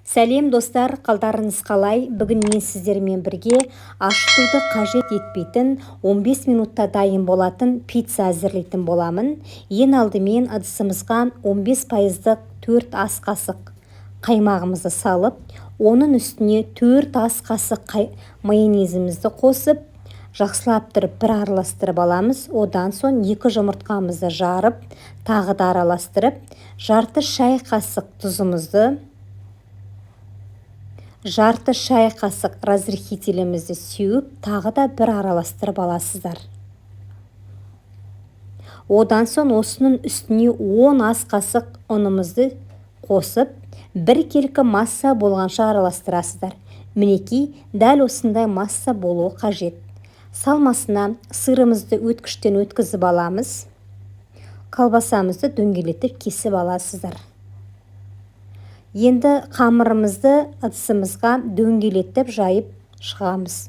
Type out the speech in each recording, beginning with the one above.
Сәлем, достар! Қалдарыңыз қалай? Бүгін мен сіздермен бірге ашытуды қажет етпейтін, 15 минутта дайын болатын пицца әзірлейтін боламын. Ең алдымен ыдысымызға 15 пайыздық 4 ас қасық қаймағымызды салып, оның үстіне 4 ас қасық майонезімізді қосып, жақсылап тұрып бір араластырып аламыз. Одан соң 2 жұмыртқамызды жарып, тағы да араластырып, жарты шай қасық тұзымызды, жарты шай қасық разрыхлителімізді сеуіп, тағы да бір араластырып аласыздар. Одан соң осының үстіне 10 ас қасық ұнымызды қосып, біркелкі масса болғанша араластырасыздар. Мінекей, дәл осындай масса болуы қажет. Салмасына сырымызды өткіштен өткізіп аламыз. Колбасамызды дөңгелетіп кесіп аласыздар. Енді қамырымызды ыдысымызға дөңгелетіп жайып шығамыз.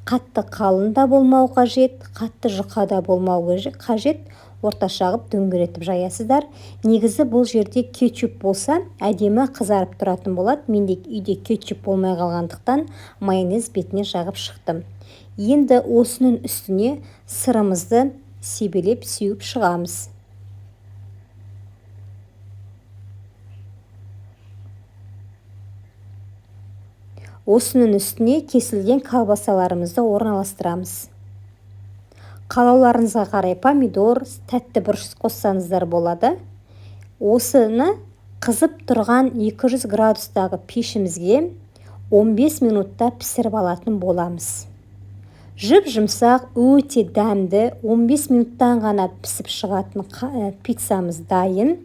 Қатты қалың да болмау қажет, қатты жұқа да болмау қажет, орташа қылып дөңгелетіп жаясыздар. Негізі бұл жерде кетчуп болса, әдемі қызарып тұратын болады. Менде үйде кетчуп болмай қалғандықтан, майонез бетіне жағып шықтым. Енді осының үстіне сырымызды себелеп сеуіп шығамыз. Осының үстіне кесілген колбасаларымызды орналастырамыз. Қалауларыңызға қарай помидор, тәтті бұрыш қоссаңыздар болады. Осыны қызып тұрған 200 градустағы пешімізге 15 минутта пісіріп алатын боламыз. Жұп-жұмсақ, өте дәмді, 15 минуттан ғана пісіп шығатын пиццамыз дайын.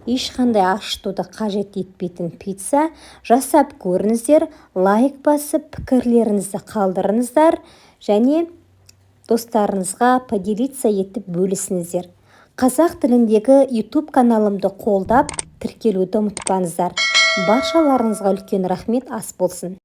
Ешқандай ашытуды қажет етпейтін пицца. Жасап көріңіздер, лайк басып, пікірлеріңізді қалдырыңыздар және достарыңызға поделиться етіп бөлісіңіздер. Қазақ тіліндегі YouTube каналымды қолдап, тіркелуді ұмытпаңыздар. Баршаларыңызға үлкен рахмет, ас болсын.